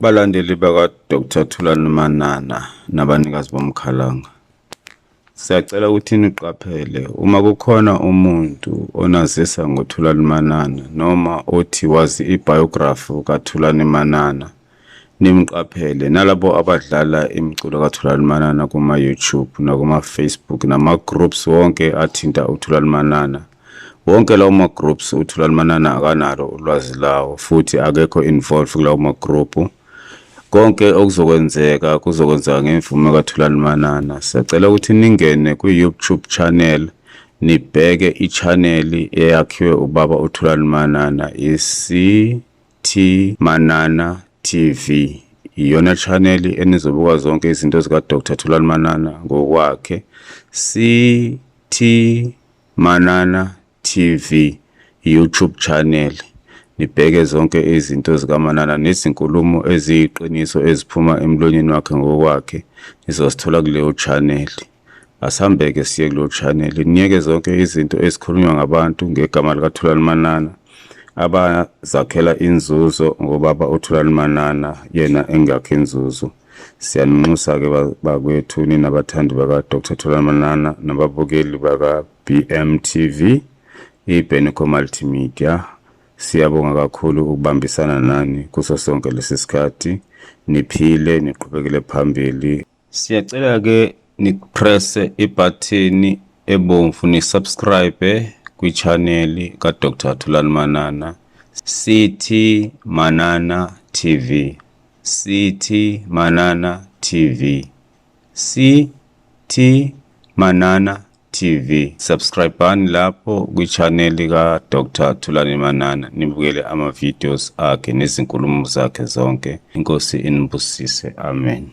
Balandeli baka-Dr Thulani Manana nabanikazi bomkhalanga, siyacela ukuthi niqaphele uma kukhona umuntu onazisa ngoThulani Manana noma othi wazi i-biography kaThulani Manana, nimqaphele. Nalabo abadlala imiculo kaThulani Manana kuma-YouTube nakuma-Facebook nama-groups wonke athinta uThulani Manana, wonke lawo ma-groups uThulani Manana akanalo ulwazi lawo futhi akekho involved kulawo ma-group. Konke okuzokwenzeka kuzokwenzeka ngemvume kaThulani Manana. Siyacela ukuthi ningene kwi-YouTube channel, nibheke i-channel eyakhiwe ubaba uThulani Manana, i-CT Manana TV. Iyona channel enizobuka zonke izinto zika Dr Thulani Manana ngokwakhe. CT Manana TV YouTube channel, nibheke zonke izinto zikaManana nezinkulumo eziyiqiniso eziphuma emlonyeni wakhe ngokwakhe, nizozithola kuleyo channel. Asihambeke siye kuleyo channel, niyeke zonke izinto ezikhulunywa ngabantu ngegama likaThulani Manana abazakhela inzuzo ngobaba uThulani Manana yena engakho inzuzo. Siyaninxusa-ke bakwethu ninabathandi baka-Dr Thulani Manana nababukeli baka-BMTV, iBenico Multimedia. Siyabonga kakhulu ukubambisana nani kuso sonke lesi sikhathi. Niphile, niqhubekele phambili. Siyacela-ke nipresse ibhathini ebomvu ni-subscribe kwi-channel ka-Dr Thulani Manana, CT Manana TV, CT Manana TV, CT Manana TV. Subscribeani lapho kwi-channel ka-Dr Thulani Manana, nibukele ama-videos akhe nezinkulumo zakhe zonke. Inkosi inibusise. Amen.